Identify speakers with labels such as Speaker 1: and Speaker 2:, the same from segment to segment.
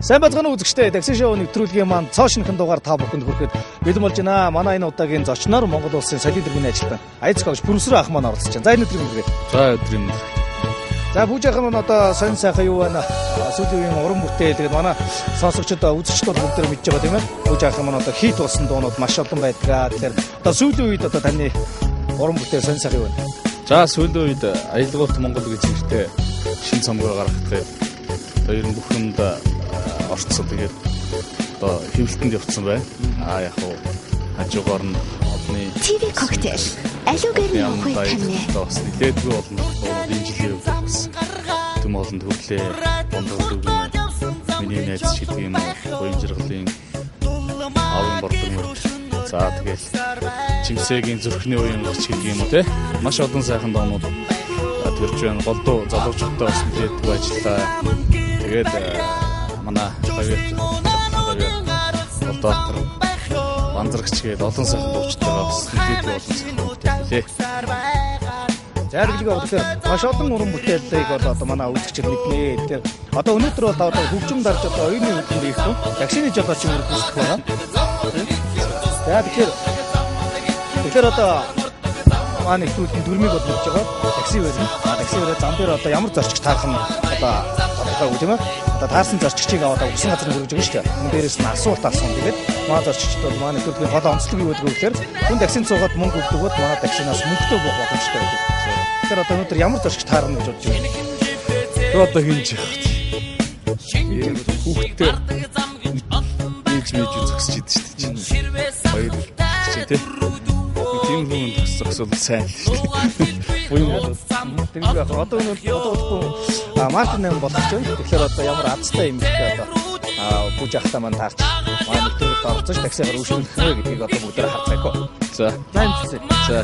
Speaker 1: Сайн байцгаана уу үзэгчдээ. Такси шоу нэвтрүүлгийн маань цоо шинэхэн дугаар та бүхэнд хүрэхэд бэлэн болж байна. Манай энэ удаагийн зочноор Монгол улсын соёлын тэргүүний ажилтан Аяз Когш Бүрсрөө ах маань оролцож байна. За энэ өдрийн мэндээ.
Speaker 2: За өдрийн мэнд.
Speaker 1: За Бүж ах маань одоо сонь сайхан юу байна? Сүүлийн үеийн уран бүтээл тэгээд манай сонсогчид үзэгчд бол бүгд мэдж байгаа тийм ээ. Бүж ах маань одоо хит болсон дуунууд маш олон байдаг. Тэгэхээр одоо сүүлийн үед одоо таны уран бүтээл сонь сайхан юу байна?
Speaker 2: За сүүлийн үед аялгуурт Монгол гэж нэртэй шин цомгоо гаргах гээд одоо ер нь бүх юмд орцсон. Тэгээд одоо хэвлэлтэнд явцсан байна. Аа яг уу хажуугаар нь олны
Speaker 3: TV коктейл алиугаар нь явах үе тамнэ.
Speaker 2: Бас нэлээдгүй олон энэ жилийн үед бас төм олон төрлөө бондоглог юм. Миний найз ч гэдэг юм уу, буян жаргалын аавын бордог мөрд. За тэгэл Чимсэгийн зүрхний уян ч гэдэг юм уу те. Маш олон сайхан доонууд төрж байна. Голдуу залуучуудтай бас нэлээдгүй ажиллаа. Тэгээд манай гавьяат Голдоотор Банзрагч гээд олон сайхан дуучтайгаа бас нэлээдгүй олон сайхан бүтээл.
Speaker 1: За хэрэглэгээ тэгэхээр маш олон уран бүтээлийг бол одоо манай үзэгчид мэднэ. Тэгэхээр одоо өнөөдөр бол одоо хөгжим дарж одоо оюуны хөдөлмөр хийх хүн таксины жолоочийн үүрэг гүйцэтгэх байгаа. За тэгэхээр одоо манай нэвтрүүлгийн дүрмийг бол мэдж байгаа. Такси барина. А такси бариад зам дээр одоо ямар зорчигч таарах нь одоо тодорхойгүй тийм ээ. Одоо таарсан зорчигчийг аваад өгсөн газар нь хүргэж өгнө шүү дээ. Мөн дээрээс нь асуулт асуун. Тэгээд манай зорчигчд бол манай нэвтрүүлгийн гол онцлог юу гэдэг вэ гэхээр хүн таксинд суугаад мөнгө өгдөг бол манай таксинаас мөнгөтэй буух боломжтой байдаг. Тэгэхээр одоо өнөөдөр ямар зорчигч таарна гэж бодож байна?
Speaker 2: Тэр одоо хинж явах вэ? Хүүхдтэй ээж мэж зогсож идэв шүү дээ. Хоёр чи тий. Тийм хүн зогсвол сайн л шүү дээ. Буян болоод
Speaker 1: тэгвэл яг одоо өнөөдөр одоо удахгүй Мартин 8 болох ч байна. Тэгэхээр одоо ямар азтай юм бэ одоо Бүж ахтай маань таарч манай нэвтрүүлэгт оролцож таксигаар үйлчлүүлэх нэ гэдгийг одоо бүгдээр харцгаая.
Speaker 2: За.
Speaker 1: За эмчилсэн.
Speaker 2: За.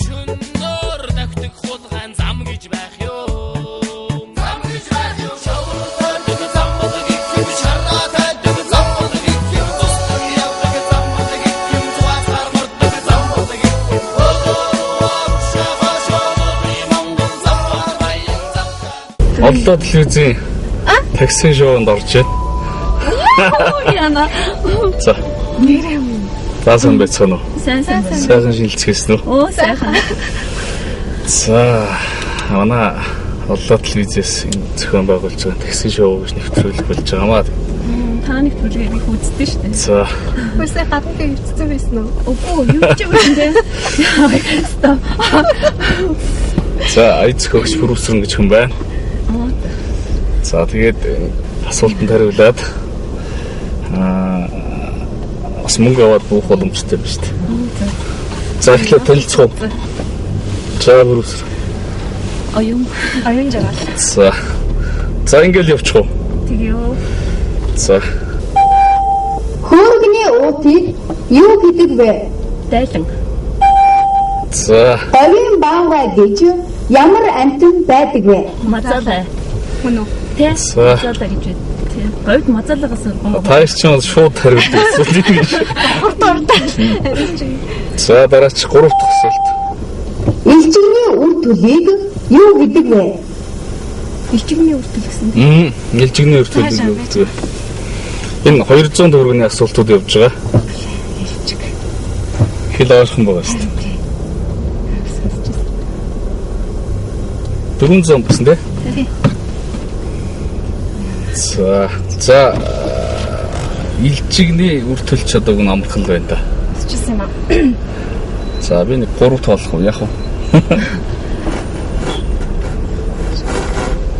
Speaker 4: Шөнөөр давтаг хулгайн зам гэж байх юм. Зам гэж байх юм. Шовтойдог зам болог их юм. Шаргаатайдаг зам болог их юм. Тусдаг явдаг зам болог их юм. Зугаасаар мордог зам болог их юм. Монгол зам баян зам.
Speaker 2: Оллоо телевизийн такси шоунд орж байна.
Speaker 5: Яна.
Speaker 2: За. За сайн байцгаана уу?
Speaker 5: Сайн сайн.
Speaker 2: Сайхан шинэлцгээсэн үү?
Speaker 5: Оо сайхан.
Speaker 2: За манай Оллоо телевизээс энэ зохион байгуулж байгаа такси шоу гэж нэвтрүүлэг болж байгаа маа.
Speaker 5: Та нэвтрүүлгийг их үздэг шүү дээ.
Speaker 2: За
Speaker 6: Хөөсөө гадна хэвчсэн байсан уу?
Speaker 5: Үгүй юу ч юм бэ? Яа.
Speaker 2: За аяз зөхөгч Бүрүсрэн гэж хүн байна. За тэгээд асуултанд хариулаад бас мөнгө аваад буух боломжтой юм шүү дээ. За эхлээд танилцах уу? За Бүрүсрэн.
Speaker 5: Оюун.
Speaker 6: Оюун жаргал.
Speaker 2: За. За ингээл явчих уу?
Speaker 5: Тэгээ юу?
Speaker 2: За.
Speaker 7: Хөөргөний уутыг юу гэдэг вэ?
Speaker 5: Дайлан.
Speaker 2: За.
Speaker 7: Говийн баавгай гэж ямар амьтан байдаг вэ?
Speaker 5: Мазаалаа.
Speaker 6: Мөн үү?
Speaker 5: Тэ.
Speaker 2: За.
Speaker 5: Мазаалаа гэж байна. Тэ. Говьд мазаалагаас
Speaker 2: Та ч юм шууд хариулдаг гэсэн. За дараач 3 дахь асуулт.
Speaker 7: Илчигний үр төлийг юу гэдэг вэ?
Speaker 5: Илчигний үр төл гэсэн.
Speaker 2: Илчигний үр төлийг юу гэдэг вэ? Энэ 200 төгрөгийн асуултууд явж байгаа.
Speaker 6: Илчиг.
Speaker 2: Хэл ойрхон байгаа шүү дээ. 400 болсон тий?
Speaker 5: Тий.
Speaker 2: За за илчигний үр төл ч одоо гүн амархан л байна да.
Speaker 6: Өсчихсэн юм аа.
Speaker 2: За би нэг 3 тоолох уу яах вэ?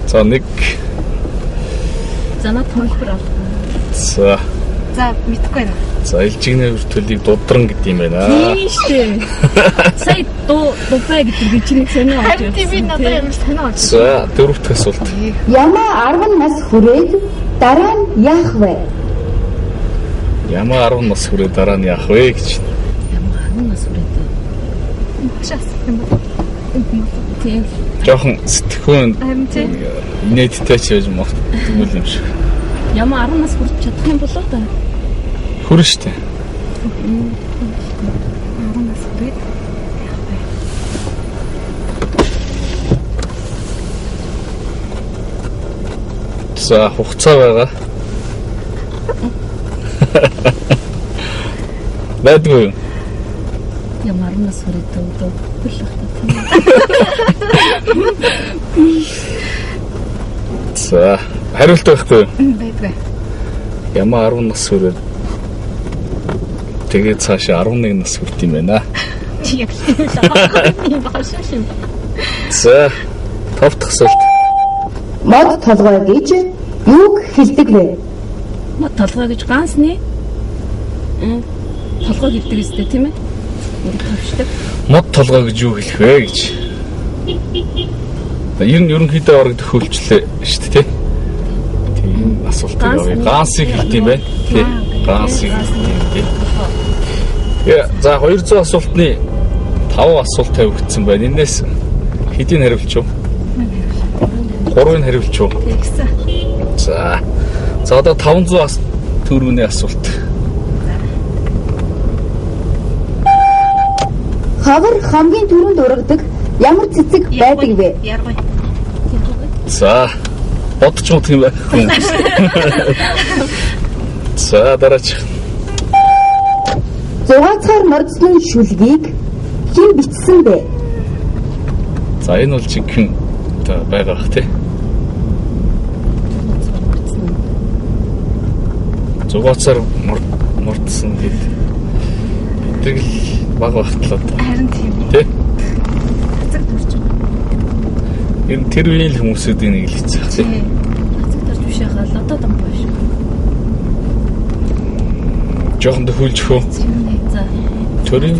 Speaker 2: За нэг
Speaker 5: За над хөлбөр авах.
Speaker 2: За.
Speaker 6: За мэдхгүй байна.
Speaker 2: За илчигний үр төлийг дудран гэдэг юм байна.
Speaker 5: Тийм шүү дээ. Сая дуу дубай гэдэг би чиний сонио авч
Speaker 6: Харин тийм би надад ямар сонио авч.
Speaker 2: За дөрөв дэх асуулт.
Speaker 7: Ямаа 10 нас хүрээд дараа нь яах вэ?
Speaker 2: Ямаа 10 нас хүрээд дараа нь яах вэ гэж.
Speaker 5: Ямаа 10 нас хүрээд.
Speaker 6: Маш асуулт юм байна.
Speaker 5: Тийм.
Speaker 2: Жохон сэтгхүүн
Speaker 6: Харин тийм.
Speaker 2: инээдтэй ч байж магадгүй юм шиг.
Speaker 5: Ямаа 10 нас хүрч чадах юм болоо та.
Speaker 2: Хүрэн штэ.
Speaker 6: 10 нас хүрээд яах вэ?
Speaker 2: За хугацаа байгаа. Байдгүй юу?
Speaker 5: Ямар нас хүрээд дөө хөл ахта.
Speaker 2: За хариулт байхгүй юу?
Speaker 6: Байдгүй.
Speaker 2: Ямаа 10 нас хүрээд тэгээд цаашаа 11 нас хүрт юм байна.
Speaker 5: Чи яг л юм л юм багш юм.
Speaker 2: За тав дахь асуулт.
Speaker 7: Мод толгой гэж юуг хэлдэг вэ?
Speaker 5: Мод толгой гэж ганцны толгой хэлдэг үстэй тийм ээ? Ингээд товчдаг.
Speaker 2: Мод толгой гэж юу хэлэх вэ гэж. Ер нь ерөнхийдөө орог төхөөлчлээ шүү дээ, тий? Тийм асуултыг авъя. Гансыг хэлт юм байна. Тий. Гансыг хэлт юм тий. Тэгээ за 200 асуултны 5 асуулт тавигдсан байна. Энээс хэдийг хариулчих вэ? 3-ыг хариулчих уу?
Speaker 6: Тэгсэн.
Speaker 2: За. За одоо 500 төгрөгийн асуулт.
Speaker 7: Хавар хамгийн түрүүнд ургадаг ямар цэцэг байдаг вэ?
Speaker 6: Яргой.
Speaker 2: За бодож гот юм байхгүй. За дараачих.
Speaker 7: Зугаацгаар мордсон шүлгийг хэн бичсэн бэ?
Speaker 2: За энэ бол жинхэнэ одоо байгаа бах тий. Зугаацаар мордсон гэд. Тэдрэг л баг багтлаа одоо.
Speaker 6: Харин тийм.
Speaker 2: Тий.
Speaker 6: Цэцэг төрж байгаа.
Speaker 2: Ер нь тэр үеийн л хүмүүсүүдийн нэг л хэцүү тий.
Speaker 5: Цэцэг төрж биш яхаа л одоо дам биш.
Speaker 2: Жохон төхөөлж хөө.
Speaker 5: За.
Speaker 2: Төрийн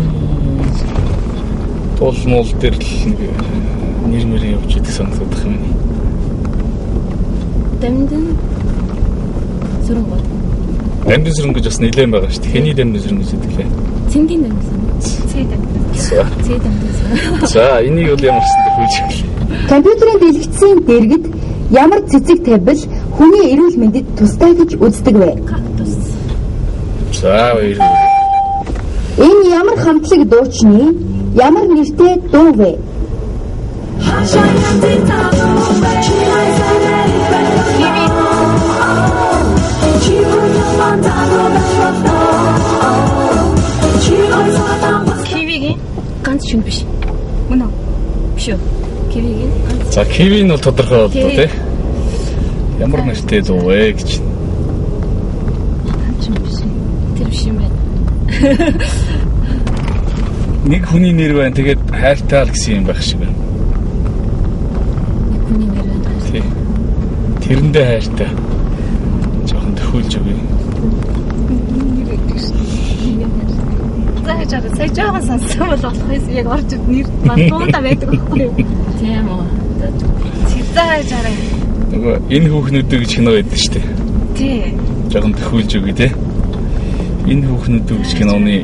Speaker 2: тул мул дээр л нэг нэр мөр явж идэг санагдах юм.
Speaker 5: Дамдын сүрэн гол.
Speaker 2: Дамдын сүрэн гэж бас нэлээд байгаа шүү дээ. Хэний дамдын сүрэн гэж гэдэг лээ.
Speaker 5: Цэнгийн дамдын сүрэн.
Speaker 6: Цээ дамдын.
Speaker 2: За.
Speaker 5: Цээ дамдын сүрэн.
Speaker 2: За энийг бол ямар ч төхөөлж хөө.
Speaker 7: Компьютерийн дэлгэцийн дэргэд ямар цэцэг тавьбал хүний эрүүл мэндэд тустай гэж үздэг вэ?
Speaker 5: Кактус.
Speaker 2: За баярлалаа.
Speaker 7: Энэ ямар хамтлаг дуучны ямар нэртэй дуу вэ?
Speaker 6: Кивигийн
Speaker 5: Ганц шин биш.
Speaker 6: мөн үү?
Speaker 5: Биш үү? Кивигийн ганц.
Speaker 2: За киви нь бол тодорхой боллоо
Speaker 5: Тий.
Speaker 2: тий. Ямар нэртэй дуу вэ гэж.
Speaker 5: Ганц шин биш. Тэр биш юм байна.
Speaker 2: Нэг хүний нэр байна. Тэгээд хайртай л гэсэн юм байх шиг байна.
Speaker 5: Нэг хүний нэр байна.
Speaker 2: Тий. Тэрэндээ хайртай. Жохон төхөөлж өгье.
Speaker 6: За хийж байгаа. Сая жоохон сонссон бол болох байсан. Яг орж ид нэр маань дундаа байдаг байхгүй юу?
Speaker 5: Тийм үү.
Speaker 6: За хийж байгаа.
Speaker 2: Нөгөө энэ хүүхнүүдээ гэж кино байдаг шүү дээ.
Speaker 6: Тий.
Speaker 2: Жохон төхөөлж өгье тий. Энэ хүүхнүүдээ гэж киноны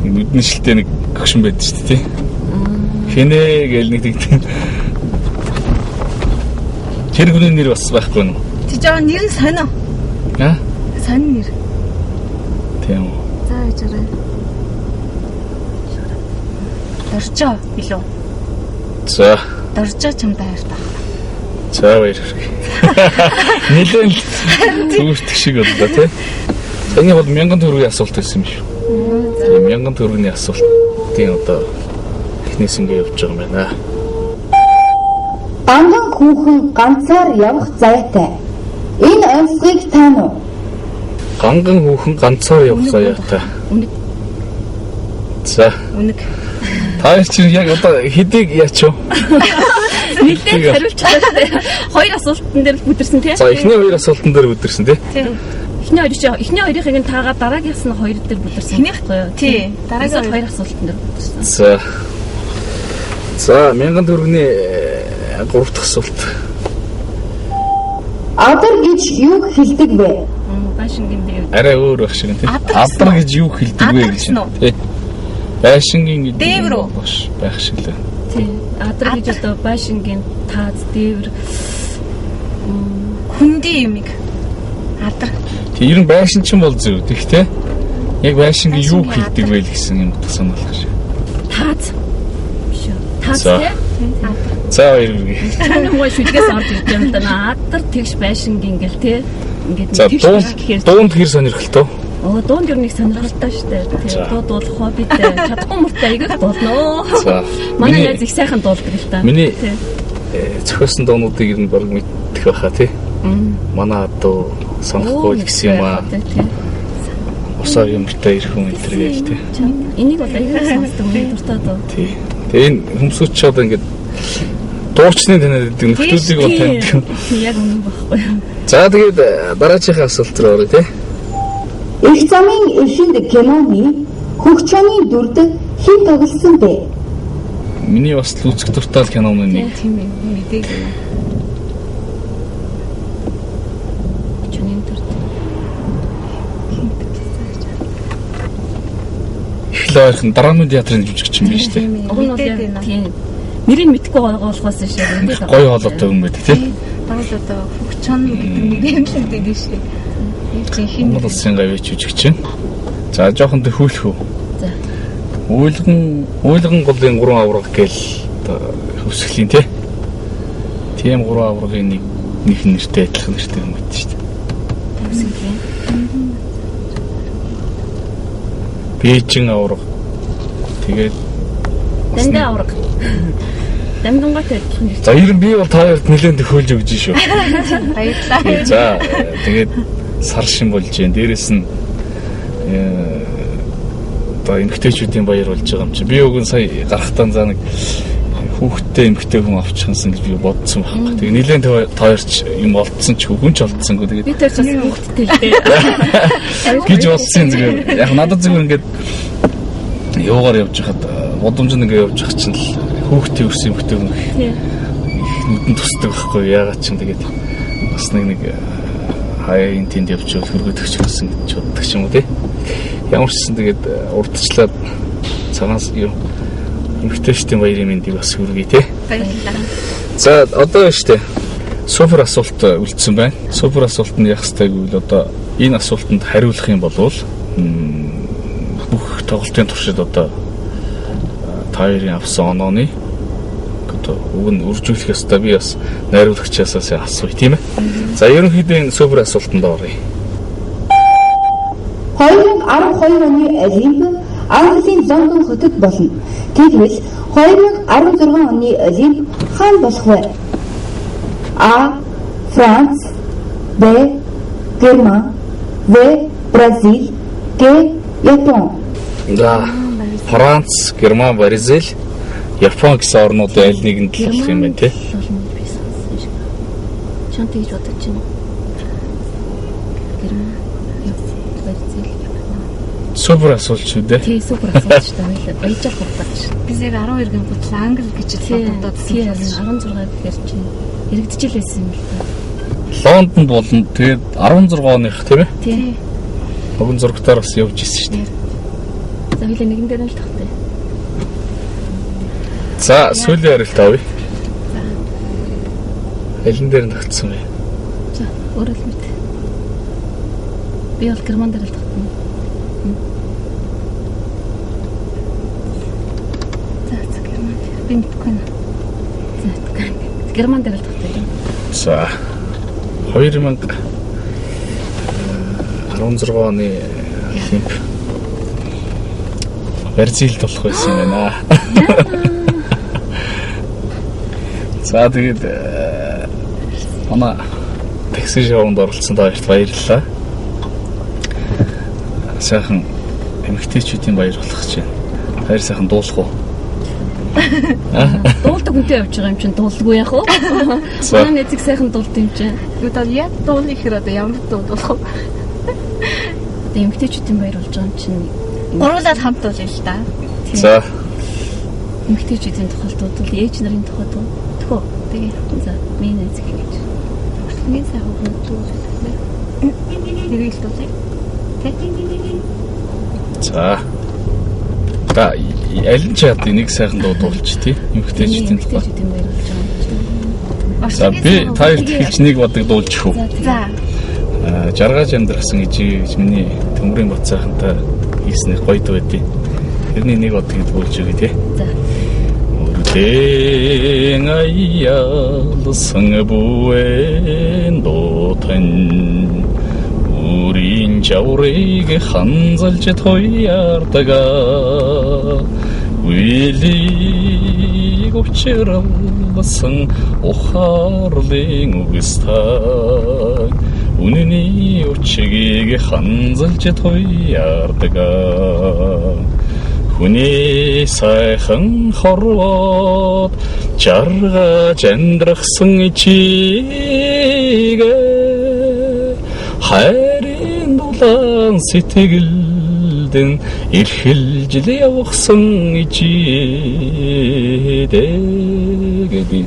Speaker 2: нэг нүдэн шилтэй нэг гөгшин байдаг шүү дээ тий. Хинэ гээл нэг тэгдэг. Тэр хүний нэр бас байхгүй нү?
Speaker 6: Тий жоохон нэр нь сонио.
Speaker 2: Аа?
Speaker 6: Сонин нэр.
Speaker 2: Тийм үү.
Speaker 6: За хийж байгаа. Доржоо билүү?
Speaker 2: За.
Speaker 6: Доржоо чамдаа хайртай.
Speaker 2: За баярлалаа. Нилээн л зүгтэх шиг боллоо тий. Саяны бол 1000 төгрөгийн асуулт байсан юм шүү. Тийм 1000 төгрөгийн асуултын одоо эхнээс ингэ явж байгаа юм байна.
Speaker 7: Ганган хүүхэн ганцаар явах заяатай. Энэ онцгийг таана уу?
Speaker 2: Ганган хүүхэн ганцаар явах заяатай.
Speaker 5: Үнэг.
Speaker 2: За
Speaker 6: Үнэг.
Speaker 2: та нар чинь яг одоо хэдийг яач вэ?
Speaker 5: Нилээн хариулж байгаа шүү дээ. Хоёр асуултан дээр л бүдэрсэн тий.
Speaker 2: За эхний хоёр асуултан дээр бүдэрсэн тий.
Speaker 5: Эхний хоёр чи эхний хоёрыг нь таагаа дараагийнх нь хоёр дээр бүдэрсэн.
Speaker 6: Эхнийх-
Speaker 5: байхгүй юу?
Speaker 6: Тий.
Speaker 5: Дараагийн
Speaker 6: Дараагийн
Speaker 5: хоёр асуултан дээр бүдэрсэн.
Speaker 2: За. За 1000 төгрөгийн гурав дахь асуулт.
Speaker 7: Адар гэж юуг хэлдэг вэ?
Speaker 5: Байшингийн дээр.
Speaker 2: Арай өөр байх шиг тий.
Speaker 6: Адар гэсэн
Speaker 2: Адар
Speaker 6: үү?
Speaker 2: гэж юу хэлдэг вэ
Speaker 6: Адар
Speaker 2: гэж.
Speaker 6: гэсэн үү?
Speaker 2: Тий. Байшингийн гэдэг
Speaker 6: Дээвэр үү?
Speaker 2: Багш байх шиг лээ.
Speaker 5: Тий. Адар гэж одоо байшингийн тааз дээвэр
Speaker 6: Хүндий юмыг. Адар.
Speaker 2: Тэг ер нь байшин чинь бол зөв гэх те. Яг байшингийн юу
Speaker 6: Байшингийн
Speaker 2: хэлдэг вэ л гэсэн юм утга санаалах шиг.
Speaker 5: тааз биш үү? Тааз
Speaker 2: За.
Speaker 5: тий.
Speaker 2: За баяр хүргэе.
Speaker 5: Чанар муу шүлгээс орж ирж юм л да. Наатар тэгш байшинг ингээл те. Ингээд
Speaker 2: За
Speaker 5: тэгш
Speaker 2: дуунд
Speaker 5: гэхээр
Speaker 2: дуунд хэр сонирхолтой?
Speaker 5: Оо дуунд ер нь их сонирхолтой шүү дээ.
Speaker 2: За.
Speaker 5: Тий. Дуу дуулах хоббитэй. Чадахгүй мөртөө айгүй дуулноо.
Speaker 2: За.
Speaker 5: Манай
Speaker 2: Миний-
Speaker 5: найз их сайхан дуулдаг л та.
Speaker 2: Миний
Speaker 5: Тий.
Speaker 2: зохиосон дуунуудыг ер нь баг мэддэг байхаа тий. Манай дуу санахгүй л гэсэн юм аа.
Speaker 5: Тий.
Speaker 2: Усаа юмртай ирэх хүн энэ төр гээл тий.
Speaker 5: Энийг бол айгүй сонсдог миний дуртай дуу.
Speaker 2: Тий. Тэгээ энэ хүмүүсүүд ч одоо ингээд дуучны танаад гэдэг нөхдүүдийг бол таньдаг.
Speaker 5: Тий, яг үнэн байхгүй юу?
Speaker 2: За тэгээд дараачихын асуулт руу оръё тий.
Speaker 7: Их замын эхэнд киноны хөгчөөний дүрд хэн тоглосон бэ?
Speaker 2: Миний бас л үзэх дуртай л киноны нэг.
Speaker 6: Тийм ээ мэдээг юм.
Speaker 5: Чөнийн дүрд.
Speaker 2: Их л ойрхон драмын театрын жүжигчин биш үү?
Speaker 5: Уг нь бол яг тийм. Нэрийг мэдэхгүй болохоос биш яг мэдээд
Speaker 2: Гоё хоолойтой хүн байдаг тий.
Speaker 6: Бараг одоо хөгчөн гэдэг нэр юм л гэдэг шээ. Яг чинь хин
Speaker 2: Монгол улсын гавьяач жүжигчин. За жоохон төхөөлөх үү?
Speaker 5: За.
Speaker 2: Уйлган голын гурван аварга гээл одоо хөвсгөлийн тий. Тийм гурван аваргын нэг нэг нэртэй адилхан нэртэй хүн байдаг шүү дээ.
Speaker 5: Төвсгөлийн.
Speaker 2: Бээжин аварга. Тэгээд
Speaker 5: Дандаа аварга. Дамдангаатай адилхан нэр.
Speaker 2: за ер нь би бол та хоёрт нэлээд төхөөлж өгч шүү.
Speaker 6: баярлалаа.
Speaker 2: За тэгээд сар шин болж जैन. Дээрэс нь одоо эмгтээчүүдийн баяр болж байгаа юм чи. Би уг нь сая гарахтаа за нэг хүүхдтэй эмгтээ хүн авчихсан гэж би бодсон байхгүй. Тэгээ нэлээд та хоёрч юм олдсон ч хүн ч олдсонгүй. Тэгээд
Speaker 5: Би тэр ч бас хүүхдтэй л дээ.
Speaker 2: гэж бодсон зүгээр. Яг надад зүгээр ингээд юугаар явж хахад бодомж нь ингээд явж хах чинь л хүүхдтэй өрсөн эмгтээ хүн их
Speaker 5: Тий.
Speaker 2: нүдэн тусдаг байхгүй яагаад ч юм тэгээд бас нэг хаяа энэ тэнд явж байвал хөргөдөх ч гэсэн гэж боддог ч юм уу тий. Ямар ч гэсэн тэгээд урдчлаад цагаан юм эмгтээчдийн баярын мэндийг бас хүргэе тий.
Speaker 6: Баярлалаа.
Speaker 2: За одоо байна штэ. Супер асуулт үлдсэн байна. Супер асуулт нь яах ёстой гэвэл одоо энэ асуултанд хариулах юм бол бүх тоглолтын туршид одоо та хоёрын авсан онооны одоо уг нь үржүүлэх ёстой. Би бас найруулагчаасаа сайн асууя тийм ээ. За ерөнхийдөө энэ супер асуултанд оръё.
Speaker 7: 2012 оны Олимп Английн Лондон хотод болно. Тэгвэл 2016 оны Олимп хаана болох вэ? А. Франц, Б. Герман, В. Бразил, Г. Япон.
Speaker 2: За Франц, Герман, Бразил, Япон гэсэн орнуудын аль нэгэнд л болох юм байна тий.
Speaker 5: Болно гэж би сонссон шиг. Чон тэгж бодож байна. Герман, Бразил, Япон.
Speaker 2: Супер асуулт шүү дээ.
Speaker 5: Тий, супер асуулт шүү дээ. Баярлалаа. Баяж авах ухтаж.
Speaker 6: Би зэрэг 12 гин гутлаа англи гэж
Speaker 5: Тий,
Speaker 6: бодогдоод
Speaker 5: тий, 16 гэхээр чинь эргэжчихлээсэн юм л та.
Speaker 2: Лондонд болно. Тэгээд 16 оных тийм ээ.
Speaker 5: Тий.
Speaker 2: Уг нь зурагтаар бас явж ирсэн шүү дээ.
Speaker 5: За хоёлаа нэгэн дээр нь л тогтъё.
Speaker 2: За сүүлийн хариулт авъя. Алин дээр нь тогтсон бэ?
Speaker 5: За, өөрөө л мэд. Би бол Герман дээр л тогтно.
Speaker 6: За за герман дээр би мэдэхгүй байна.
Speaker 5: За, Герман дээр л тогтъё.
Speaker 2: За 2016 оны Олимп Бразилд болох байсан байна. За тэгээд манай такси шоунд оролцсон та хоёрт баярлалаа. Сайхан эмэгтэйчүүдийн баяр болох гэж байна. Баяр сайхан дуулах уу?
Speaker 5: Дуулдаг хүнтэй явж байгаа юм чинь дуулдаггүй яах вэ?
Speaker 2: За.
Speaker 5: Манай нэзэг сайхан дуулд юм чинь.
Speaker 6: Юу та яг дууны ихэр одоо ямар дуу дуулах вэ?
Speaker 5: Одоо эмэгтэйчүүдийн баяр болж байгаа юм чинь
Speaker 6: Гуруулаад хамт дуулъя л та.
Speaker 2: За
Speaker 5: эмэгтэйчүүдийн тухай дуудвал ээж нарын тухай дуу. Төхөө.
Speaker 6: Тэгээ.
Speaker 5: За, миний нэзэг гэж.
Speaker 6: Хамгийн сайхан хүн дуулах нэ. Тэрийг л дуулъя. Тэ?
Speaker 2: За. Та аль нь ч яд нэг сайхан дуу дуулч тий. Эмэгтэйчүүдийн тухай.
Speaker 5: Эмэгтэйчүүдийн баяр болж байгаа юм чинь.
Speaker 2: За би та хоёрт хэлж нэг бодог дуулж хөө.
Speaker 6: За.
Speaker 2: Жаргаж амьдрахсан гэж гэж миний төмрийн бат сайхантай хийсэн их гоё дуу байдیں۔ Тэрний нэг бодгийг дуулж өгье тий.
Speaker 5: За.
Speaker 2: Өрөөд Тэн аялсан бүэн дотон Үрийн жаврыг ханзалж туярдаг Үелийг учралсан ухаарлын үгстай Үнэний учгийг ханзалж туярдаг Хүний сайхан хорвоод жаргаж амьдрахсан чигээ хайрын дулаан сэтгэлдэн эрхэлж л явахсан ичидэ гэдэг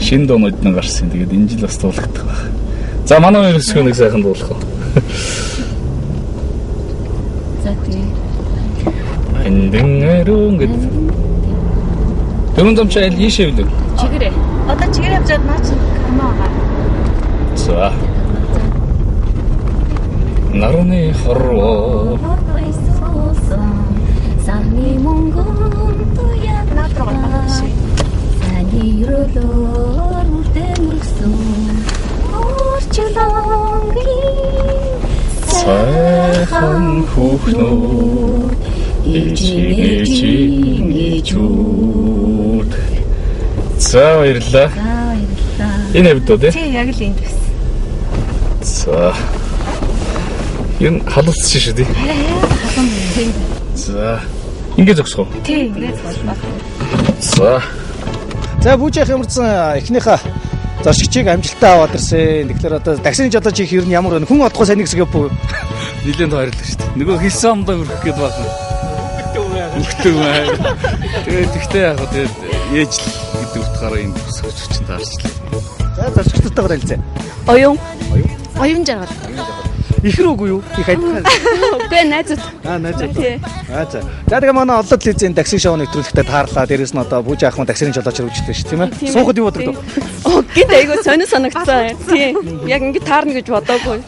Speaker 2: шинэ дуунууд нь гарсан. Тэгээд энэ жил бас дуулагдах байх. За манай хоёр өсгөө нэг сайхан дуулах уу.
Speaker 5: За тий.
Speaker 2: Андин ариун гэдэг. Дөрөв зам чи аль ийшээ билүү?
Speaker 5: Чигэрээ.
Speaker 6: Одоо чигээр явжаад наа чи кино байгаа.
Speaker 2: За. Нарны хорвоо
Speaker 5: Сарны мөнгөн туяа
Speaker 6: Наад руу гарах шиг.
Speaker 5: Саны өрөөлөөр үрдэн өргөсөн Өөрчлөнгийн
Speaker 2: сайхан хүүхнүүд ичигэчигэчүүд. За баярлалаа.
Speaker 5: За баярлалаа.
Speaker 2: Энэ хавьд үү те?
Speaker 6: Тий, яг л энд байсан.
Speaker 2: За. Энэ халуулсан шүү дээ.
Speaker 6: Халуун тийм.
Speaker 2: За. Ингэ зогсох уу?
Speaker 6: Тий, ингээд боллоо.
Speaker 2: За.
Speaker 1: За Бүжээх ямарсан эхнийхээ зорчигчийг амжилттай аваад ирсэн. Тэгэхээр одоо таксины жолооч их ер нь ямар вэ? Хүн одохгүй сайн гэсэн юм.
Speaker 2: Нилээн тойрлоо шүү дээ. Нөгөө хэлсэн амдаа хүрэх гээд байна. Хөвгтөг бай. Тэгээд тэгтээ яг хөө тэгээд ээжл гэдэг утгаараа энэ төсөж чинь таарчлаа.
Speaker 1: За зорчигчтойгоо танилцъя.
Speaker 5: Оюун.
Speaker 6: Оюун жаргал.
Speaker 1: Ихэр үгүй юу? Их адилхан.
Speaker 5: Үгүй найзууд.
Speaker 1: Аа найз.
Speaker 5: Тий.
Speaker 1: Аа за. За тэгээ манай олоод лизийн такси шоу нэвтрүүлэгтээ таарлаа. Дээрээс нь одоо Бүж ахын таксины жолоочор хөгжөлтэй шүү тийм ээ. Суухад юу бодог?
Speaker 5: Оо гинт айгуу сонин санагцсан. Тий. Яг ингэ таарна гэж бодоогүй.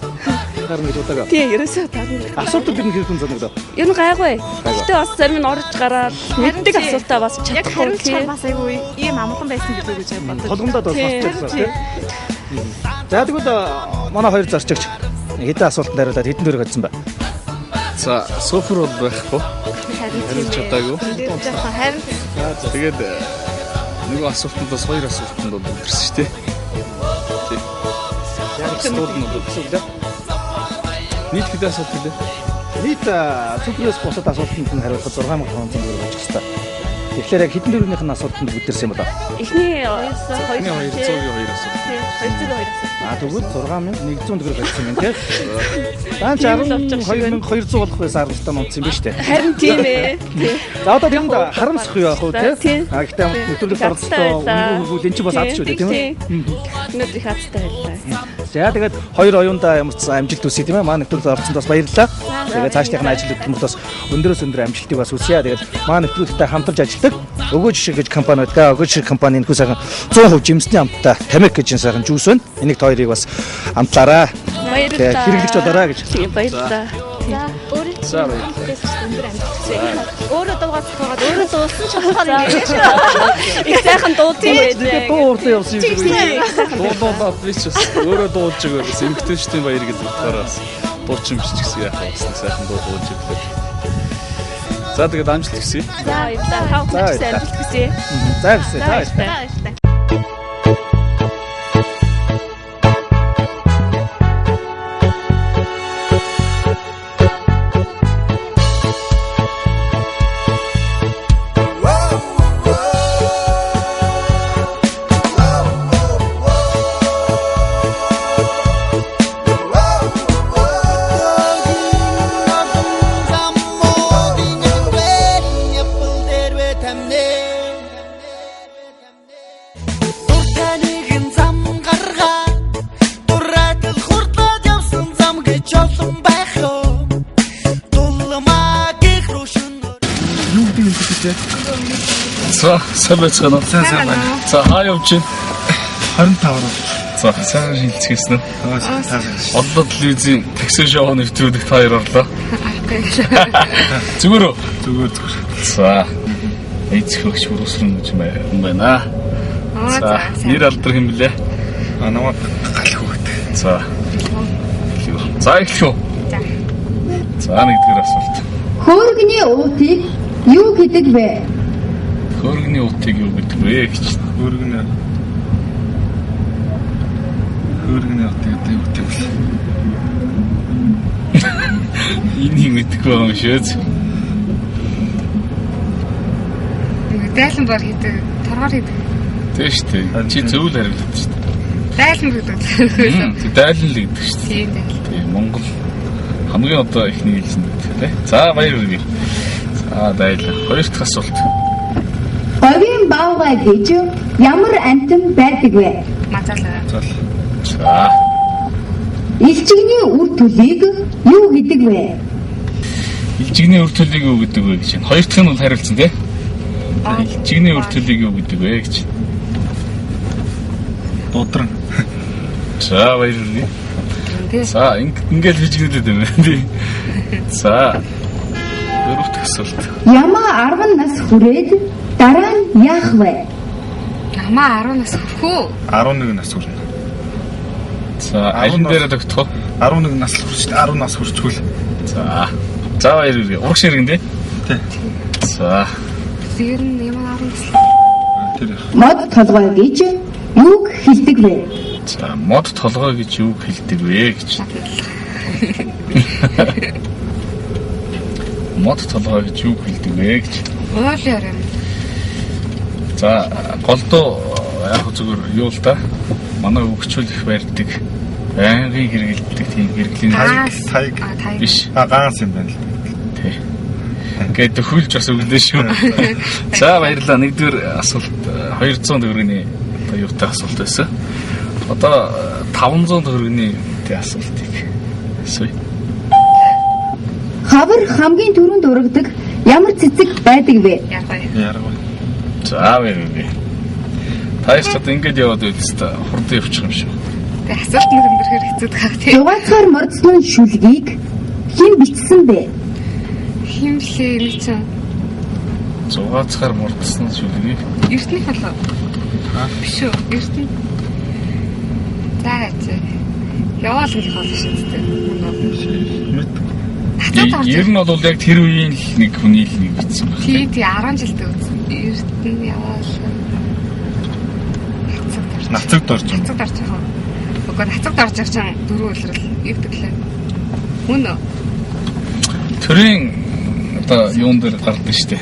Speaker 1: Таарна гэж бодог.
Speaker 5: Тий, ерөөсөө таарна.
Speaker 1: Асуултууд ер нь хэрхэн санагдав?
Speaker 5: Ер нь гайгүй. Гэтэ бас зарим нь орж гараад мэддэг асуултаа бас
Speaker 6: Яг
Speaker 5: чадахгүй.
Speaker 6: хариулчихаар бас айгүй ийм амархан байсан гэдэг гэж боддог.
Speaker 1: Толгомдоод бас босчихсон тийм. За тэгвэл манай хоёр зорчигч хэдэн асуултанд хариулаад хэдэн төгрөг олсон бэ?
Speaker 2: За, супер бол байхгүй. Хариулж чадаагүй.
Speaker 6: Харин
Speaker 2: Тэгээд нөгөө асуултанд бас хоёр асуултанд бол өнгөрсөн шүү дээ. Тий. Яг стууд нь бол
Speaker 1: Гэсэн үг лээ.
Speaker 2: нийт хэдэн асуулт гэлээ?
Speaker 1: Нийт суперээс бусад асуултанд нь хариулахад 6500 төгрөг очих хэвээр. Тэгэхээр яг хэдэн төгрөгнийх нь асуултанд бүтэрсэн юм болоо?
Speaker 5: Эхний
Speaker 2: Эхний 202 асуулт.
Speaker 5: 202 асуулт.
Speaker 1: А тэгвэл 6100 төгрөг олсон юм тий. Даан чи 12200 болох байсан харамсалтай нунцсан юм биш үү?
Speaker 5: Харин тийм ээ. Тий.
Speaker 1: За одоо тэнд харамсах юу яах вэ
Speaker 5: Тий.
Speaker 1: тий? А гэхдээ нэвтрүүлэгт оролцсон үнэгүй хөвгөл эн чинь бас аз шүү дээ тийм ээ.
Speaker 5: Өнөөдөр их азтай байлаа.
Speaker 1: За тэгээд хоёр оюундаа ямар ч сан амжилт хүсье тийм ээ. Манай нэвтрүүлэгт оролцсонд бас баярлалаа. Тэгээд цаашдынх нь ажил хөдөлмөрт бас өндрөөс өндөр амжилтыг бас хүсье. Тэгээд манай нэвтрүүлэгтээ хамтарч ажилладаг Өгөөж шиг гэж компани байдаг. Өгөөж шиг компани энэхүү сайхан 100% жимсний амттай тамхи гэж энэ сайхан жуус байна. Энийг та хоёрыг бас амтлаарай.
Speaker 5: Баярлалаа.
Speaker 1: Тэгээд хэрэглэгч болоорой гэж.
Speaker 5: Тийм баярлалаа.
Speaker 6: өөрөө
Speaker 2: За баярлалаа.
Speaker 6: өндөр амжилт хүсье. Өөрөө дуугаа зохиогоод өөрөө дуулсан ч болохоор ингэ шүү.
Speaker 5: Их сайхан дуулсан байлээ.
Speaker 1: Тэгээд дуу урдан явсан юм шиг байна.
Speaker 2: Дуулуулаад би ч бас өөрөө дуулж байгаа гэсэн эмгтээчдийн баяр гэдэг утгаараа бас дуучин биш ч гэсэн яах вэ? Бас нэг сайхан дуу дуулж ирлээ. За тэгээд амжилт хүсье.
Speaker 5: За баярлалаа. Та бүхэн ч гэсэн амжилт хүсье.
Speaker 1: За гэсэн. За баярлалаа.
Speaker 6: За баярлалаа.
Speaker 4: Зам гаргаа Дуратал хурдлаад явсан зам гэж олон байх юм Дулмаа гих рүү шөнөөр
Speaker 2: За сайн байцгаана уу?
Speaker 8: Сайн сайн байна.
Speaker 2: За хаа явж байна?
Speaker 8: 25 руу.
Speaker 2: За сайхан шилцгээсэн үү?
Speaker 8: Аа сайн сайн.
Speaker 2: Олдоо телевизийн такси шоу нэвтрүүлэгт та хоёр орлоо. Зүгээр үү?
Speaker 8: Зүгээр зүгээр.
Speaker 2: За. Эцэг хөгш бүрүүсрэн гэж юм байна.
Speaker 6: Аа
Speaker 2: За, нэр алдар хэм блэ?
Speaker 8: А намайг галах өгдөг.
Speaker 2: За. За эхлэх үү?
Speaker 6: За.
Speaker 2: За нэгдүгээр асуулт.
Speaker 7: Хөөргөний уутыг юу гэдэг вэ?
Speaker 2: Хөөргөний уутыг юу гэдэг вэ гэж.
Speaker 8: Хөөргөний утыг одоо юу гэдэг вэ?
Speaker 2: Энийг мэдэхгүй байгаа юм шүү.
Speaker 6: Дайлан бор хийдэг, торгоор хийдэг.
Speaker 2: Тийм шүү дээ. Чи зөв л хариулаад шүү дээ.
Speaker 6: Дайлан гэдэг.
Speaker 2: Дайлан л гэдэг шүү дээ.
Speaker 6: Тийм дайлан.
Speaker 2: Тийм Монгол хамгийн одоо ихний хэлсэн гэдэг тий. За баяр хүргэе. За дайлан. Хоёр дахь асуулт.
Speaker 7: Говийн баавгай гэж ямар амьтан байдаг вэ?
Speaker 6: Мазаалаа.
Speaker 2: За.
Speaker 7: Илчигний үр төлийг юу гэдэг вэ?
Speaker 2: Илжигний үр төлийг юу гэдэг вэ гэж байна. Хоёр дахь нь бол хариулсан тий. Илжигний үр төлийг юу гэдэг вэ гэж.
Speaker 8: Дудран.
Speaker 2: За баяр хүргэе. За ингээл хижигнүүлээд байна тий. За. Дөрөв дэх асуулт.
Speaker 7: Ямаа 10 нас хүрээд дараа нь яах вэ?
Speaker 6: Намаа 10 нас хүрэх үү?
Speaker 8: 11 нас хүрнэ.
Speaker 2: За аль дээр тогтох вэ?
Speaker 8: 11 нас хүрч 10 нас хүрчгүүл.
Speaker 2: За. За баяр хүргэе. Урагш иргэн тий.
Speaker 8: Тий.
Speaker 2: За.
Speaker 6: Ер нь ямаа 10 нас.
Speaker 8: Тэр их.
Speaker 7: Мод толгой гэж юуг хэлдэг вэ?
Speaker 2: За мод толгой гэж юуг хэлдэг вэ гэж. Мод толгой гэж юуг хэлдэг вэ гэж.
Speaker 6: Уул юм.
Speaker 2: За голдуу яг зүгээр юу л да. Манай өвгчүүл их барьдаг. Байнгын хэрэгэлдэг тийм хэрэглийн
Speaker 8: Таяг.
Speaker 2: биш.
Speaker 8: А ганц юм байна л.
Speaker 2: Тий. Ингээд төхүүлж бас өглөө шүү. За баярлалаа. Нэгдүгээр асуулт 200 төгрөгийн одоо юутай асуулт байсан. Одоо 500 төгрөгийн тий асуултыг асууя.
Speaker 7: Хавар хамгийн түрүүнд урагдаг ямар цэцэг байдаг вэ?
Speaker 6: Яргай.
Speaker 8: Яргай.
Speaker 2: За баярлалаа. Та их ч одоо ингээд яваад байл та хурдан явчих юм шиг.
Speaker 6: Тэгээ асуулт нь өндөрлөхөр хэцүү байгаа тий.
Speaker 7: Зугаацгаар мордсон шүлгийг хэн бичсэн бэ?
Speaker 6: Хин блэ энэ чинь?
Speaker 2: Зугаацгаар мордсон шүлгийг
Speaker 6: Эрдэнэ болов. Биш үү? Эрдэнэ. За яач. Яваал гэх болно шүү дээ.
Speaker 8: Мэд.
Speaker 6: Хацаад орж.
Speaker 2: Ер нь бол яг тэр үеийн л нэг хүний л нэг бичсэн байна.
Speaker 6: Тий, тий 10 жилдээ үзсэн. Эрдэнэ яваал.
Speaker 8: Нацаг дорж юм.
Speaker 6: Нацаг дорж байгаа. Үгүй нацаг дорж байгаа чинь дөрөв үлрэл юу гэдэг лээ. Мөн үү?
Speaker 2: Төрийн одоо юун дээр гардаг штэ.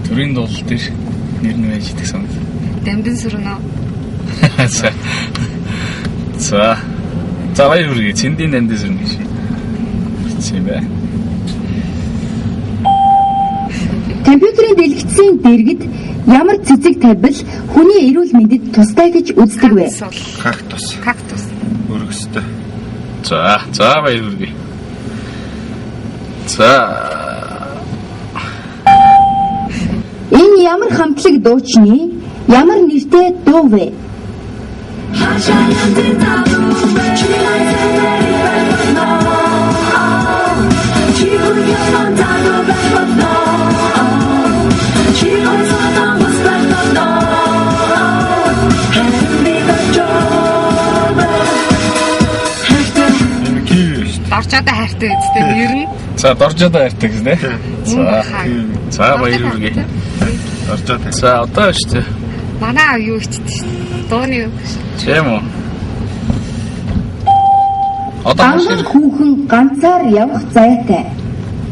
Speaker 2: Төрийн дуулал дээр нэр нь байж идэх санал.
Speaker 6: Дамдын сүрнэ.
Speaker 2: За. За. За баяр хүргэе. Цэндийн дамдын сүрнэ гэж. Бичсэн юм байна.
Speaker 7: Компьютерийн дэлгэцийн дэргэд ямар цэцэг тавьбал хүний эрүүл мэндэд тустай гэж үздэг вэ?
Speaker 8: Кактус.
Speaker 6: Кактус.
Speaker 8: Өргөстэй.
Speaker 2: За, за баяр хүргэе. За.
Speaker 7: Энэ ямар хамтлаг дуучны ямар нэртэй дуу вэ?
Speaker 8: Энэ киви шүү дээ.
Speaker 6: Доржоодоо хайртай үстэй нэр нь.
Speaker 2: За, доржоодоо хайртай гэсэн тий. За. За баяр хүргэе.
Speaker 8: Доржоод.
Speaker 2: За, одоо шүү дээ.
Speaker 6: Манай юу ичдэг шүү дээ. Дууны юу шүү.
Speaker 2: Тийм үү. Одоо
Speaker 7: Ганган хүүхэн ганцаар явах заяатай.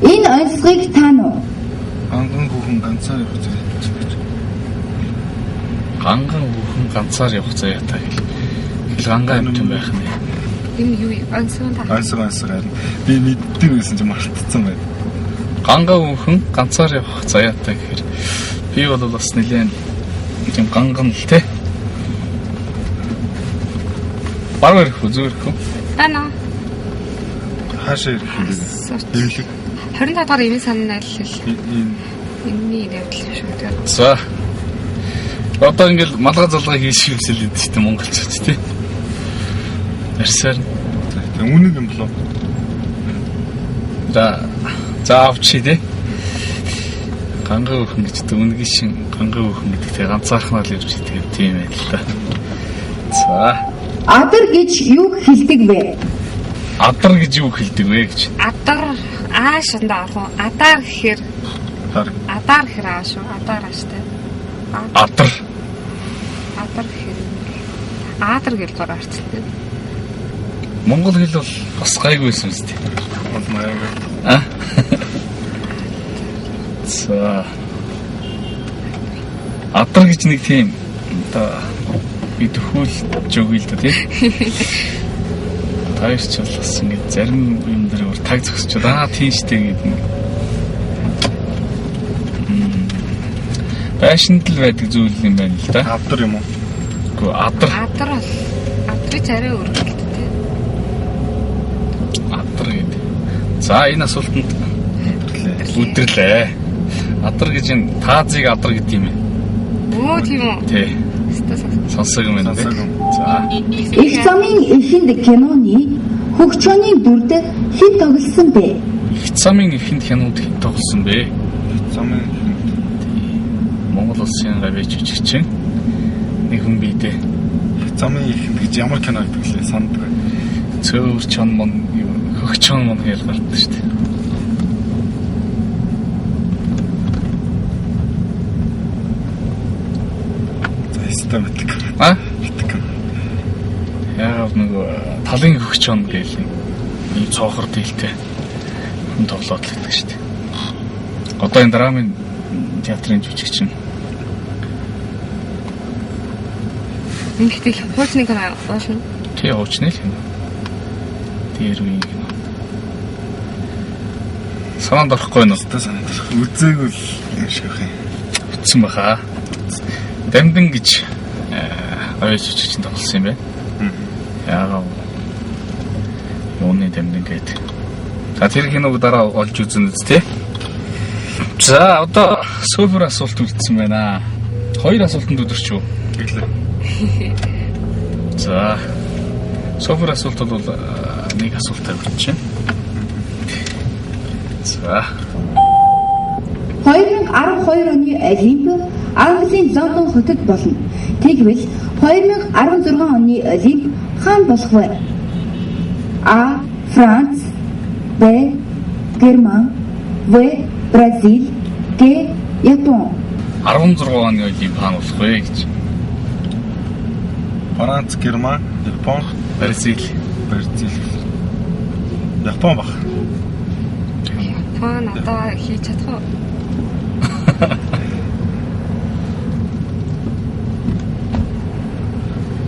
Speaker 7: Энэ онцлогийг таана уу?
Speaker 8: Ганган хүүхэн ганцаар явах заяатай.
Speaker 2: Ганган хүүхэн ганцаар явах заяатай гэл. Хэл гангаа юм байх нэ.
Speaker 6: Энэ юу юм? Онцгой та.
Speaker 8: Онцгой онцгой харин би мэддэг байсан чи мартцсан байна.
Speaker 2: Гангаа хүүхэн ганцаар явах заяатай гэхээр би бол бас нэлээд тийм ганган л те. Баруун ирэх үү, зүүн ирэх үү?
Speaker 6: Тана.
Speaker 8: Хаашаа ирэх юм бэ? Эмнэлэг.
Speaker 6: 25 дугаар эмийн сан айл л.
Speaker 8: Энэ
Speaker 6: Энэний явдал юм шүү дээ.
Speaker 2: За. Одоо ингээл малгай залгаа хийж шивсэл гэдэг чинь монголчууд тий. Ярьсаар.
Speaker 8: Тэг үнэг юм болов.
Speaker 2: За. За авчи тий. Ганга өөхөн гэж дүнгийн шин ганга өөхөн гэдэг те ганцаархнаа л ирж идэг тийм байл та. За.
Speaker 7: Адар гэж юу хэлдэг вэ?
Speaker 2: Адар гэж юу хэлдэг вэ гэж.
Speaker 6: Адар ааш энд орох уу? Адар гэхээр адар гэхээр ааш уу? Адар ааштай.
Speaker 2: Адар.
Speaker 6: Адар гэхээр адар гэж гор орцтой.
Speaker 2: Монгол хэл бол бас гайгүй юм зү. А? За. Адар гэж нэг тийм одоо идэхүүл жог л да тий. Таяр ч бол бас ингэ зарим юм дээр өөр таг зөксчод аа тийм штэ гэдэг ингэ. Байшинд л байдаг зүйл юм байна л да.
Speaker 8: Адар юм уу?
Speaker 2: Үгүй адар.
Speaker 6: Адар бол адрыг арай өргөлт тий.
Speaker 2: Адар гэдэг. За энэ асуултанд өдөрлөө. Адар гэж энэ таазыг адар гэдэг юм ээ.
Speaker 6: Өө тийм үү?
Speaker 2: Тий. Сонсог юм байна тий. За.
Speaker 7: Их замын эхэнд киноны хөгчөөний дүрд хэн тоглосон бэ?
Speaker 2: Их замын эхэнд кинонд хэн тоглосон бэ?
Speaker 8: Их замын эхэнд
Speaker 2: Монгол улсын гавьяа жүжигчин нэг хүн бий дээ.
Speaker 8: Их замын эхэнд гэж ямар кино гэдэг лээ санддаг.
Speaker 2: Цөөр чон мон хөгчөн мон гэж гардаг шүү дээ.
Speaker 8: За ястаа мэддэг.
Speaker 2: А?
Speaker 8: Мэддэг.
Speaker 2: Яагаад нөгөө талын хөгчөн гээл ийм цоохор дийлтэй хүн тоглоод л гэдэг шүү дээ. Одоо энэ драмын театрын жүжигчин.
Speaker 6: Ингэхдээ хуучны кино уулна.
Speaker 2: Тий, хуучны л кино. Тэр үеийн кино. Санаанд орохгүй байна уу?
Speaker 8: Өстө санаанд орох. Үзээгүй л юм шиг байх юм.
Speaker 2: Үтсэн баха. Дамдин гэж оюун жүжигчин тоглосон юм байна. Яагаад юуны дамдин гэдэг. За тэр киног дараа олж үзнэ үз тээ. За одоо супер асуулт үлдсэн байна. Хоёр асуултанд өдөрч үү?
Speaker 8: Тэглээ.
Speaker 2: За супер асуулт бол нэг асуултаар хүрч байна. За
Speaker 7: 2012 оны Олимп Английн Лондон хотод болно. Тэгвэл 2016 оны Олимп хаана болох вэ? А. Франц, Б. Герман, В. Бразил, Г. Япон.
Speaker 2: 16 оны Олимп хаана болох вэ гэж.
Speaker 8: Франц, Герман, Япон,
Speaker 2: Бразил.
Speaker 8: Бразил. Япон баг.
Speaker 6: Япон одоо хийж чадах уу?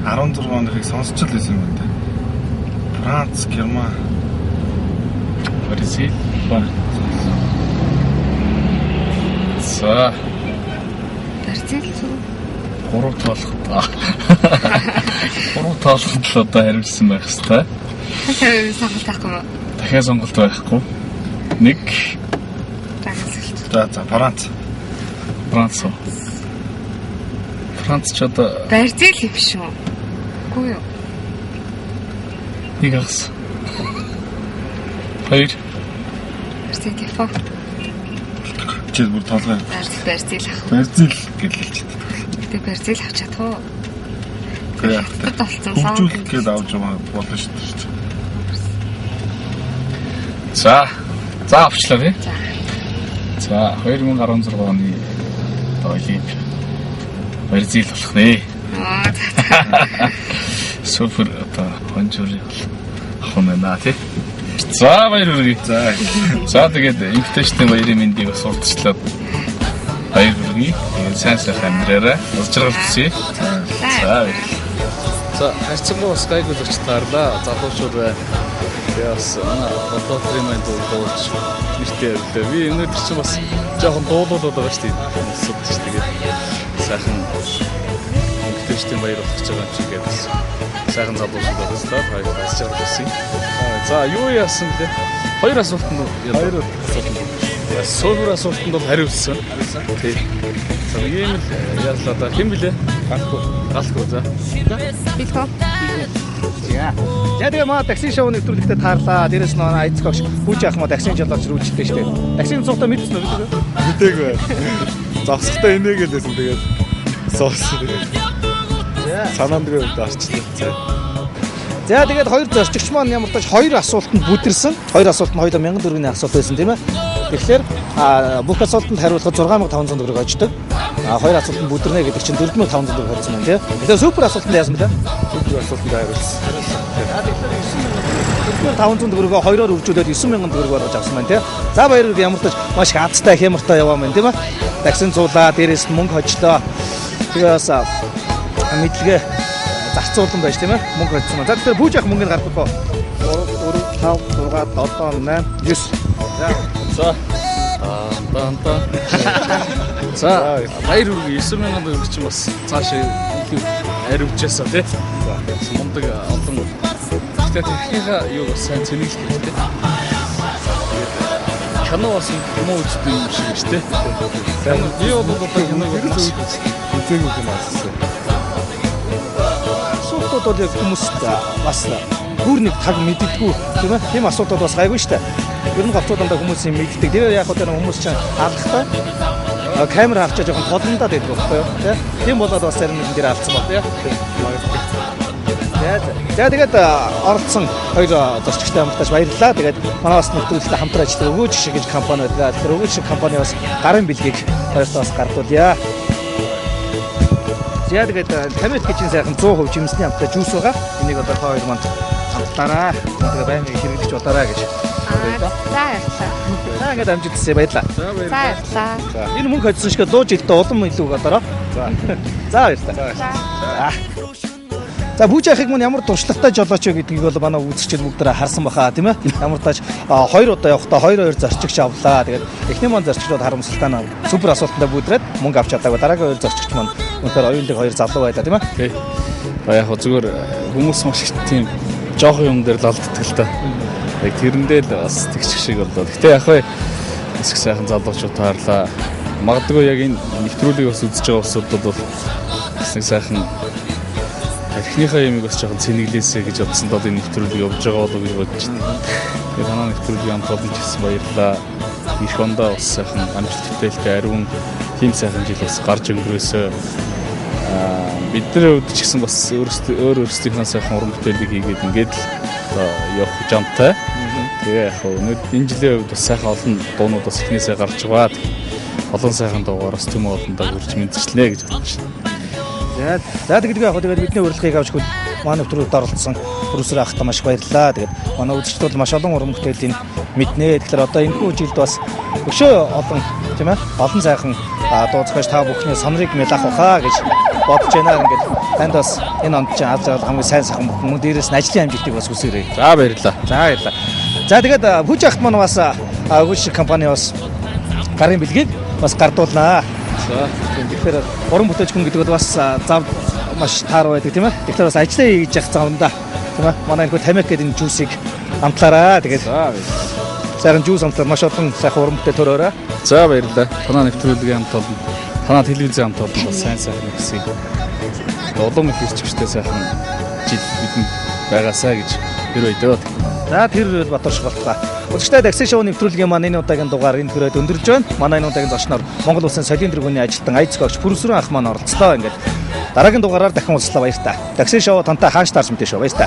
Speaker 8: 16 оныхыг сонсч л байсан юм байна. Франц, Герман,
Speaker 2: Бразил, Япон. За
Speaker 6: Бразил зү.
Speaker 2: 3 тоолоход. 3 тоолоход л одоо хариулсан байх хэвээр.
Speaker 6: Сонголт байхгүй юу?
Speaker 2: Дахиад сонголт байхгүй. 1
Speaker 8: За за Франц.
Speaker 2: Франц. Франц ч одоо
Speaker 6: Бразил юм шүү. Үгүй юу?
Speaker 2: нэг хагас. 2
Speaker 6: Бразил Япон.
Speaker 8: Чи бүр толгой.
Speaker 6: Бразил авах.
Speaker 8: Бразил гэж хэлчихдэг.
Speaker 6: Гэтэ Бразил авч чадах уу?
Speaker 8: Үгүй яах вэ? Хөгжүүлэх гээд авч байгаа болно шүү дээ.
Speaker 2: За. За авчлаа тий.
Speaker 6: За.
Speaker 2: За 2016 оны Олимп Бразил болох нэ.
Speaker 6: Аа за.
Speaker 2: Супер одоо хонжуурыг бол авах юм байна тий. За баяр хүргэе.
Speaker 8: За.
Speaker 2: За тэгээд эмгтээчдийн баярын мэндийг бас урдчлаад баяр хүргэе. Тэгээд сайн сайхан амьдраарай. Уз жаргал хүсье. За баярлалаа. За харьцангуй бас гайгүй зочд гарлаа. Залуучууд байна. Тэгээ бас манай Болоотрын маань дуулж нэртэй явлаа. Би өнөөдөр чинь бас жоохон дуулуулаад байгаа шүү дээ. Хүмүүсд ч тэгээд сайхан эмгтээчдийн баяр болох гэж байгаа юм шиг гээд бас сайхан залуучууд байгаа. Баяр аз жаргал хүсье. За юу яасан блэ? Хоёр асуултанд
Speaker 8: Хоёр асуултанд.
Speaker 2: Супер асуултанд бол хариулсан. Тий. За ийм л яалаа да. Хэн блэ?
Speaker 8: Галгүй.
Speaker 2: Галгүй за.
Speaker 6: Бэлгөө.
Speaker 1: За тэгээ маа такси шоу нэвтрүүлэгтээ таарлаа. Дээрээс нь айцгогч Пүүж ах маа таксийн жолооч рүүлжтэй шүү дээ. Таксийн цугтаа мэдсэн үү?
Speaker 2: Мдээгүй. Зогсохдоо инээгээл байсан тэгээд зогссон тэгээд. Санаанд дөрөв дарчлаа.
Speaker 1: За тэгээд хоёр зорчигч маань ямар тач хоёр асуултанд бүдэрсэн. Хоёр асуулт нь хоёулаа 1000 төгрөгийн асуулт байсан тийм ээ. Тэгэхээр бүх асуултанд хариулахад 6500 төгрөг очдог. Хоёр асуултанд бүдэрнэ гэдэг чинь 4500 төгрөг хоцсон байна тийм. Тэгэхээр супер асуултанд яасан бэлээ?
Speaker 2: Супер асуултанд хариулсан.
Speaker 1: Тэгэхээр 9500 төгрөгөө хоёроор үржүүлээд 9000 төгрөг болгож авсан байна тийм. За баяр хүргэе, ямар тач маш их азтай хямартай яваа маань тийм ээ. Таксин цуулаа, дээрээс нь мөнгө хожлоо. Тэгээ бас мэдлэгээ зарцуулсан байж тийм ээ. Мөнгө хоцсон маань. За тэгэхээр пүүж явах мөнгөний гаргах уу? 3 4 5 6 7 8 9.
Speaker 2: За. Дан. За баяр хүргэе 9000 төгрөг чинь бас цаашаа илүү ариувчаасаа тий. Мундаг олон. Гэхдээ техникийнхаа юу бас сайн цэнэглэх хэрэгтэй. Тэгээд кино бас муу үздэг юм шиг шүү дээ. Би бол одоо киног маш
Speaker 8: үзээгүй юм асуусан.
Speaker 1: Асуултууд бол яг хүмүүст бас бүр нэг таг мэддэггүй тийм ээ. Тийм асуултууд бас гайгүй шүү дээ. Ер нь говцууд дандаа хүмүүс юм мэддэг. Тэр яг одоо хүмүүс чинь алхахтай камер авчаа жоохон толондаад байдаг байхгүй юу? Тэ? Тийм болоод бас зарим нэгэн дээр алдсан баг тий. За тэгээд оролцсон хоёр зорчигчтой хамтдаж баярлалаа. Тэгээд манай бас нэвтрүүлэгтээ хамтран ажилладаг өгөөж шиг гэж компани байлаа. Тэгэхээр өгөөж шиг компани бас гарын бэлгийг хоёртоо бас гардуулъя. За тэгээд тамет гэж сайхан 100% жимсний амттай жуус байгаа. Энийг одоо та хоёр манд амтлаараа. Тэгээд байнгын хэрэглэж бодоорой гэж.
Speaker 6: За баярлалаа.
Speaker 1: За ингээд амжилт хүсье, баярлалаа.
Speaker 6: За баярлалаа.
Speaker 1: Энэ мөнгө хоцсон шиг лууж илдээ улам илүү бодороо. За. За баярлалаа. За. За Пүүж ахыг мөн ямар туршлагатай жолооч вэ гэдгийг бол манай үзэгчид бүгдээрээ харсан баха тийм ээ. Ямар тач хоёр удаа явахдаа 2-2 зорчигч авлаа. Тэгээд эхний маань зорчигчдод харамсалтай нь супер асуултандаа бүдрээд мөнгө авч чадаагүй. Дараагийн хоёр зорчигч маань үнэхээр оюунлаг хоёр залуу байлаа тийм ээ.
Speaker 2: Тий. Яг хөө зүгээр хүмүүс маш их тийм жоохон юм дээр л алддаг л та. Яг тэрэндээ л бас тэгчих шиг боллоо. Гэтэ яг хөө бас их сайхан залуучууд таарлаа. Магадгүй яг энэ нэвтрүүлгийг бас үзэж байгаа улсуудад бол бас нэг сайхан тархиныхаа ямиг бас жоохон цэнэглээсэй гэж бодсон доо энэ нэвтрүүлэг явж байгаа болов гэж бодож байна. Тэгээ танаа нэвтрүүлгийн хамт олон ч гэсэн баярлалаа. Ирэх ондоо бас сайхан амжилт бүтээлтэй ариун тийм сайхан жил бас гарч өнгөрөөсөө. Бидний хувьд ч гэсэн бас өөрсдийнхөө сайхан уран бүтээлийг хийгээд ингээд л одоо явах жамтай. Тэгээ яг өнөө энэ жилийн хувьд бас сайхан олон дуунууд бас эхнээсээ гарч байгаа. Олон сайхан дуугаар бас төмөн олондоо хүрч мэдчихлээ гэж бодож байна.
Speaker 1: За тэгээд яг тэгээд бидний урилгыг авч манай нэвтрүүлэгт оролцсон Брүсэр ахтай маш их баярлалаа. Тэгээд манай үзэгчид бол маш олон уран бүтээлийн мэднэ. Тэгэхээр одоо энэхүү жилд бас өшөө олон тийм ээ олон сайхан дуу зохиож та бүхний сонрыг мэлах баха гэж бодож байна. Ингээд танд бас энэ онд чинь аз жаргал хамгийн сайн сайхан бүхэн мөн дээрээс нь ажлын амжилтыг бас хүсээрэй.
Speaker 2: За баярлалаа.
Speaker 1: За баярлалаа. За тэгээд Пүүж ахт маань бас өгөөж шиг компани бас гарын бэлгийг бас гардуулнаа.
Speaker 2: За
Speaker 1: Тэгэхээр уран бүтээлч хүн гэдэг бол бас зав маш таар байдаг тийм ээ. Тэгэхээр бас ажлаа хийж явах замдаа тийм ээ. Манай энэхүү тамик гэдэг энэ жуусыг амтлаараа. Тэгээд сайхан жуус амтлаар маш олон сайхан уран бүтээл төрөөрэй.
Speaker 2: За баярлалаа. Танаа нэвтрүүлгийн хамт олон, танаа телевизийн хамт олон бас сайн сайхан хүсье. Улам их ирчвчтэй сайхан жил бидэнд байгаасаа гэж хэрвээ дөө.
Speaker 1: За тэр бол Батар болтугай. Үзэгчдээ такси шоу нэвтрүүлгийн маань энэ удаагийн дугаар энэ хүрээд өндөрлж байна. Манай энэ удаагийн зочноор Монгол Улсын солийн тэргүүний ажилтан Айцгогч Пүрсүрэн ах маань оролцлоо. Ингээд дараагийн дугаараар дахин уулзлаа, баяртай. Такси шоу тантай хаанч таарч мэдээ шүү. Баяртай.